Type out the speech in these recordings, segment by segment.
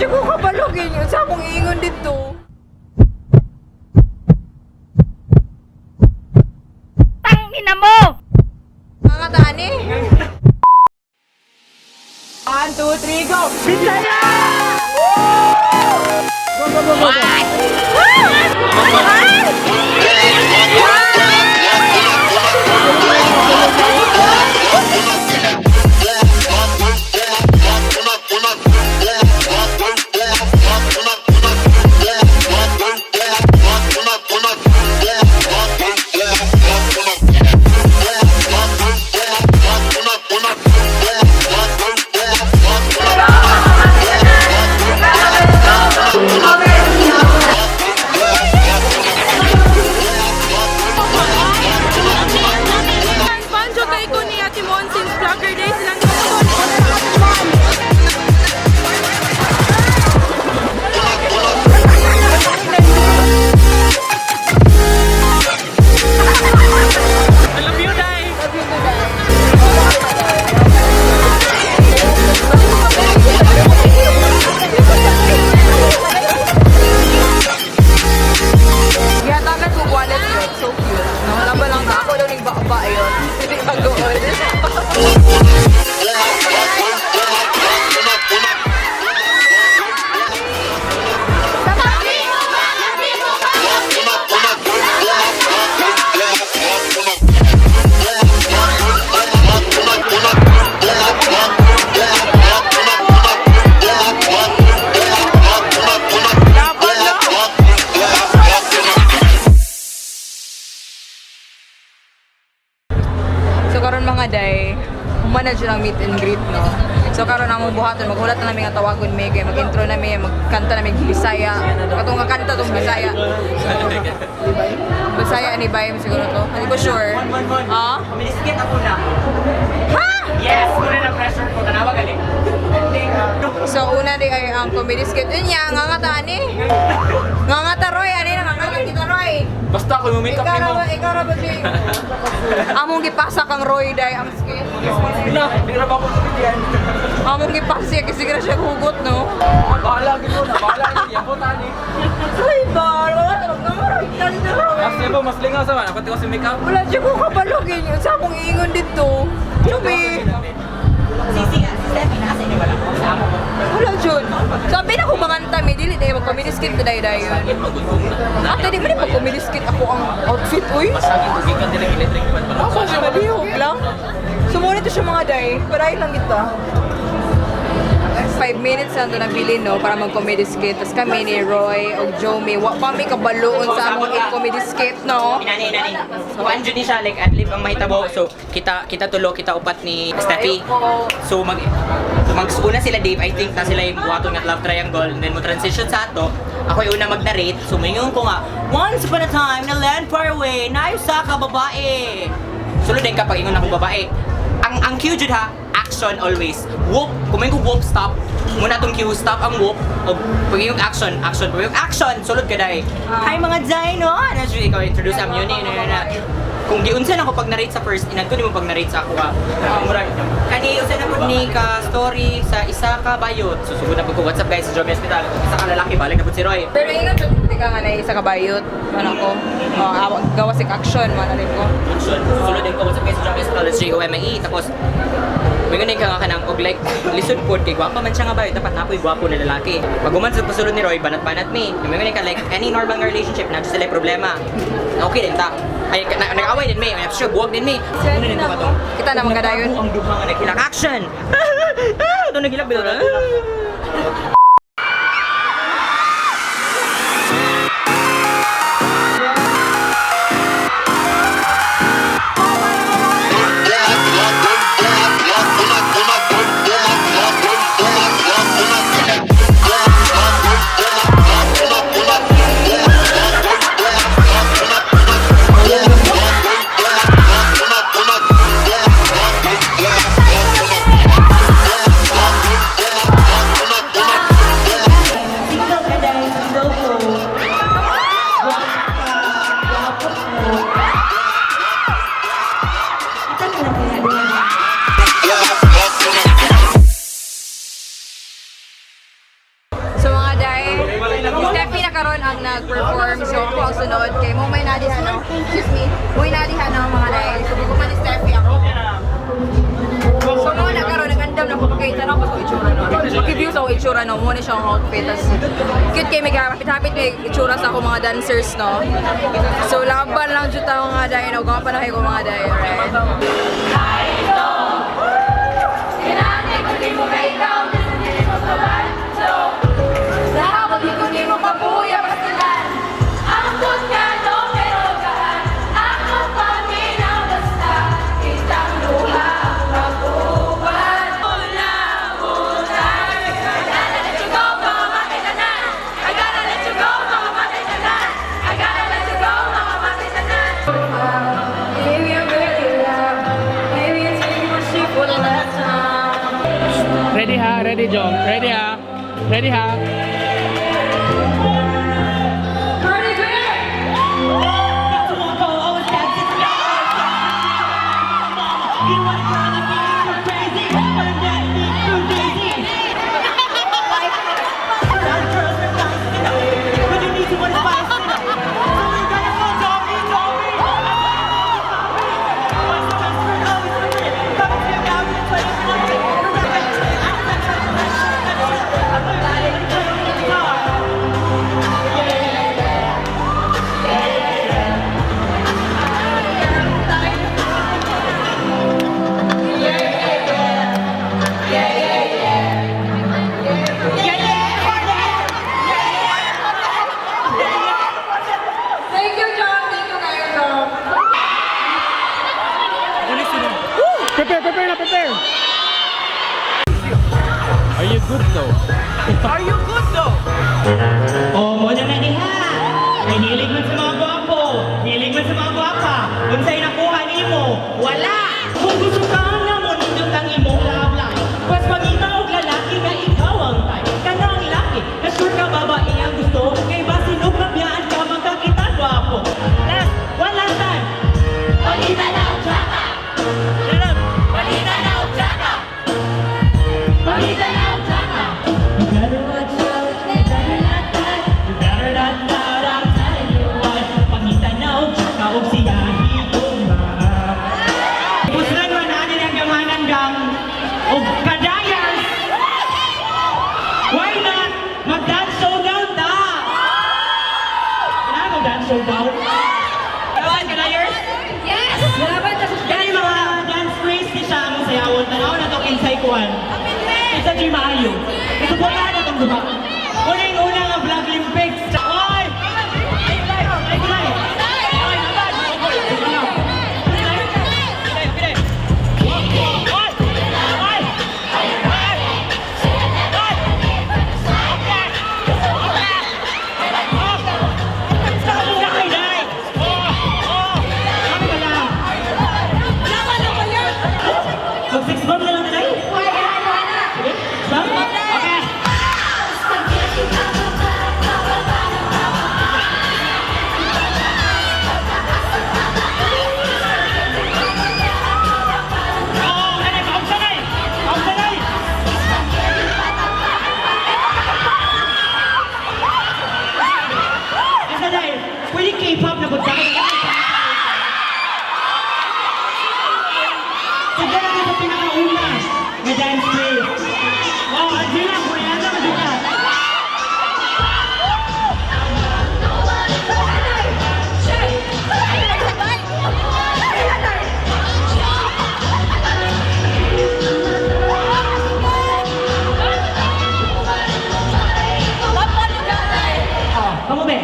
Jud ko kabalo gyud sa akong ingon dito. Tang ina mo! Mga tani. 1, 2, 3, go! Bisaya! Go, go, go, go, go. Panjo kay ko ni Ate Mon since vlogger days lang. I love you, Day! Gihatagan ko wallet yun. So cute. No? Lamba lang ka. Ako daw ning baba yun. Hindi ka gool. So karon mga day, human na siya ng meet and greet, no? So karon among buhaton, maghulat na namin nga tawagon mi kay mag-intro na mi, magkanta na mi Bisaya. Katong nga kanta tong Bisaya. Bisaya ni Bayem siguro to. Hindi ko sure. Mon, mon. Ah? Kuminisket ako na. Ha? Yes! Muna na pressure ko. Tanawa galing. So una di ay ang comedy skit. Yun niya, nga nga ta ani. Nga nga ta Roy, ani na nga nga kita Roy. Basta ako yung makeup Ikaw nimo. ra ba, ikaw ra ba Jay? Among gipasa kang Roy day ang skit. Na, hindi na ba ako tumigyan? Among gipasa siya kasi na siya hugot, no? Bahala gid mo na, bahala gid yan po tani. Roy ba? Wala ta mag Roy. Mas libo, mas lingaw sa man, pati ko si makeup. Wala siya ko kabalo gyud sa akong iingon dito. Chumi. Sisi, si Steffi, nasa inyo wala ko. Sa ako. Wala jud. Sabi na ko manganta mi dili day mag comedy skit day dayon. Ate di man pag comedy skit ako ang outfit uy. Masagin ko gikan dili electric fan pa. Ako siya malihog lang. Sumuni to siya mga day. Padayon lang kita. 5 minutes lang ito nabili, no, para mag-comedy skit. Tapos kami ni Roy o Jomi, wa pa mi kabaloon sa among i-comedy skit, no? Inani, inani. Kuan jud ni siya like adlib ang mahitabo. So kita kita tulo, kita upat ni Steffi. So mag so mag-una sila Dave, I think na sila yung buhaton nga love triangle and then mo transition sa ato. Ako yung una mag-narrate. So moingon ko nga, "Once upon a time na land far away, na usa ka babae." Sulod din kapag ingon ako babae. Ang cue jud ha, action always. Whoop, kung ko whoop stop, muna tong cue stop ang whoop o pag yung action, action, pag yung action, sulod ka dai. Hi mga dino! Ano siya ikaw introduce am yun yun yun na. Kung giunsa na ko pag narrate sa first, inad ko nimo pag narrate sa ako ah. Murag kani usa na pud ni ka story sa isa ka bayot. Susugod na pud ko, "What's up guys, sa Jomi Hospital." Isa ka lalaki balik na pud si Roy. Pero ingon jud ka nga na isa ka bayot, man ako. Oh, gawa sig action, man rin ko. Action. Susulod din ko, "What's up guys, sa Jomi Hospital, it's JOMIE." Tapos Mingon ka nga kanang og like lisod pod kay gwapa man siya nga bayot, dapat napoy gwapo na lalaki. Pag human sa pasulod ni Roy, banat-banat mi. Mingon ka like any normal nga relationship na sila problema. Okay din ta. Ay na, nag-away din mi, ay sure buwag din mi. Ano din ko katong? Kita na mga dayon. Ang duha nga naghilak action. Doon naghilak bilo. karon ang nag-perform. So ako ang sunod kay mo may nadiha no. Excuse me. Mo nadiha no mga day. So ko ni Steffi ako. So mo na karon nag-andam na ko pakita na ko sa itsura no. Paki-view sa itsura no, mo ni siya ang outfit. Tas cute kay may hapit-hapit may itsura sa ako mga dancers no. So laban lang jud ta mga day no. Gawin pa na kayo mga day, right? Baby, I'm really loud. Maybe it's taking my shit for the last time. Ready ha, ready Jong. Ready ha. Ready ha. Cardi B! Thank you, John. Thank you, kayo, John. Prepare, prepare na, prepare. Are you good though? Are you good though? Oh, mo na na diha. Ay hilig man sa mga gwapo, hilig man sa mga gwapa. Unsay nakuha nimo? Wala. Kung gusto ka na mo nindot ang imong love life. Pas pangita og lalaki nga ikaw ang type. Kanang laki, na sure ka babae ang gusto kay basin og mabiyaan ka magkakita gwapo. Last, one last time. Pangita na og tsaka. Pangita na og tsaka. Pangita na og tsaka. You better watch out, you better not die. You better not doubt, I'm telling you why. Pangita na og tsaka og siya higugma. Puslan man ani ang gamanan gang og kadayas. Why not? Mag-dance showdown ta! Kailangan mag-dance showdown? Kawan, kadayers? Yes! Laban ta sa Kani mga dance race ni siya among sayawon. Tanaw na itong insay kuan. Isa di maayo. Isuportahan na itong duha. Una yung una nga Vlog Olympics. Oy! Ay, ay, ay, ay! Ay, naman! Oy, Pilay, pilay. Oy! Oy! Oy! Oy! Oy! Oy! Oh! Oh! Ano ba na? Mag six months na lang tayo? Sige. Bang? Okay. Oo, kanay, paugsanay! Paugsanay! Asa dahil, pwede K-pop na punta. Tignan natin sa pinakauna na dance break. Wow, Angela, Koreana, Angela. Oh, kamu be?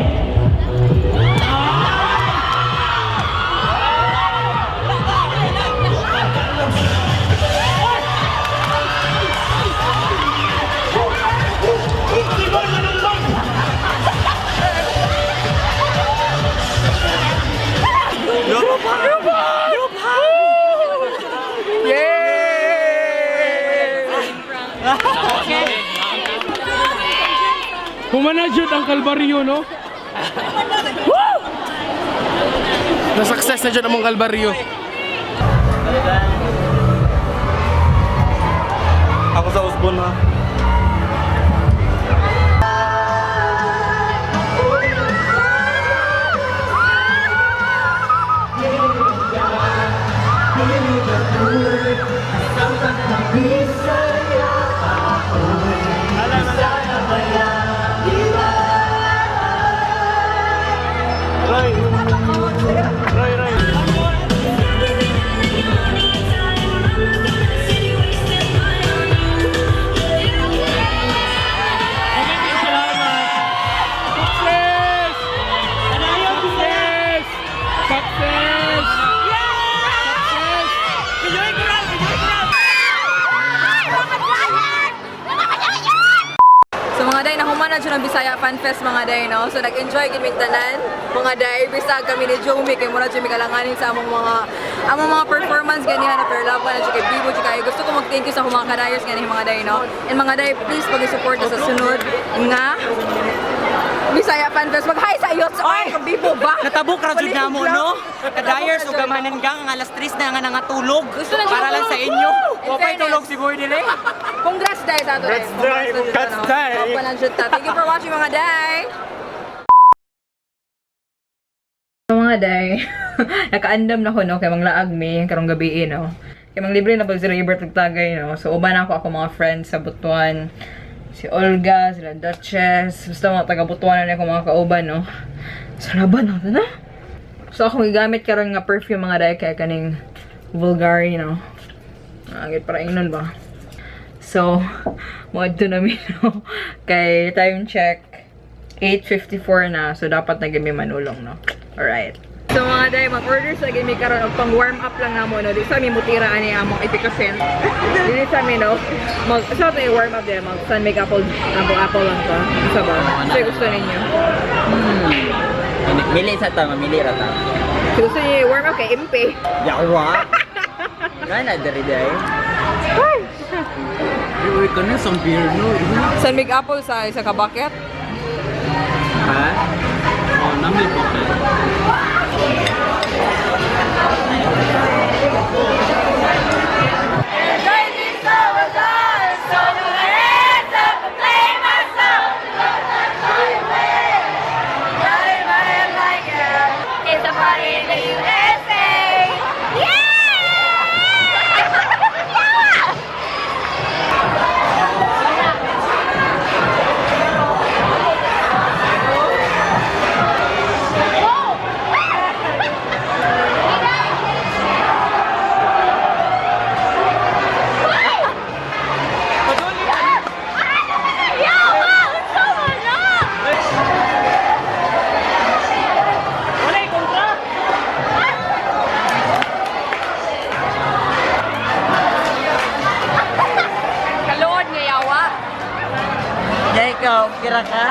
Ibon manumbong! Humana jud ang kalbaryo no? Woo! Na-success na jud among kalbaryo. Ako sa Usbon ha. Mga day, nahuman na jud ang Bisaya Fan Fest, mga day, no? So nag-enjoy gid mig tanan, mga day, bisag kami ni Jomi kay mura jud mi kalanganin sa among mga performance ganihan na, pero love na jud kay Bibo jud kayo. Gusto ko mag-thank you sa akong mga kadayers ganihan, mga day, no? And mga day, please pag-support sa sunod nga Bisaya Fan Fest. Mag-hi sa iyo sa ay, Bibo ba? Natabok ra jud namo, no? Kadayers Natabok ug ra jud. gamanan gang ang alas 3 na nga nangatulog. Gusto na jud Para lang ako. sa inyo. Woo! Wa pay In tulog fairness. si Boy Dile. Congrats, day, sa ato, day. Congrats, day. Congrats, Congrats, day. day. Thank you for watching, mga day. Mga day, nakaandam na ko, no, kay manglaag mi karong gabi, eh, no. Kay manglibre na pag si Raybert tagay, no. So uban ako mga friends sa Butuan. Si Olga, sila Duchess, basta mga taga Butuan na ako mga kauban, no. So laban na na. So akong gigamit karon nga perfume, mga day, kay kaning Bulgari, no. Angit para ingnon ba. So, moadto na mi, no. Kay time check, 8:54 na. So, dapat na gami manulong, no? Alright. So, mga day, mag-order sa gami karon og pang warm up lang namo, no? Di sa mi mutira ani among ipikasen. Dili sa mi, no? Mag, sa so, warm up din, mag sun make apple, apple, apple lang to. Isa ba? So, gusto ninyo? Mili sa ta, mamili ra ta. So, gusto niyo warm up kay MP. Yawa. Nga na diri day. Uy, kanin sa beer, no? Sun make apple sa isa ka bucket. Ha? Oh, nami po. It's a party in the USA! Yeah! Kalood nga yawa. Jay, ikaw, kira ka?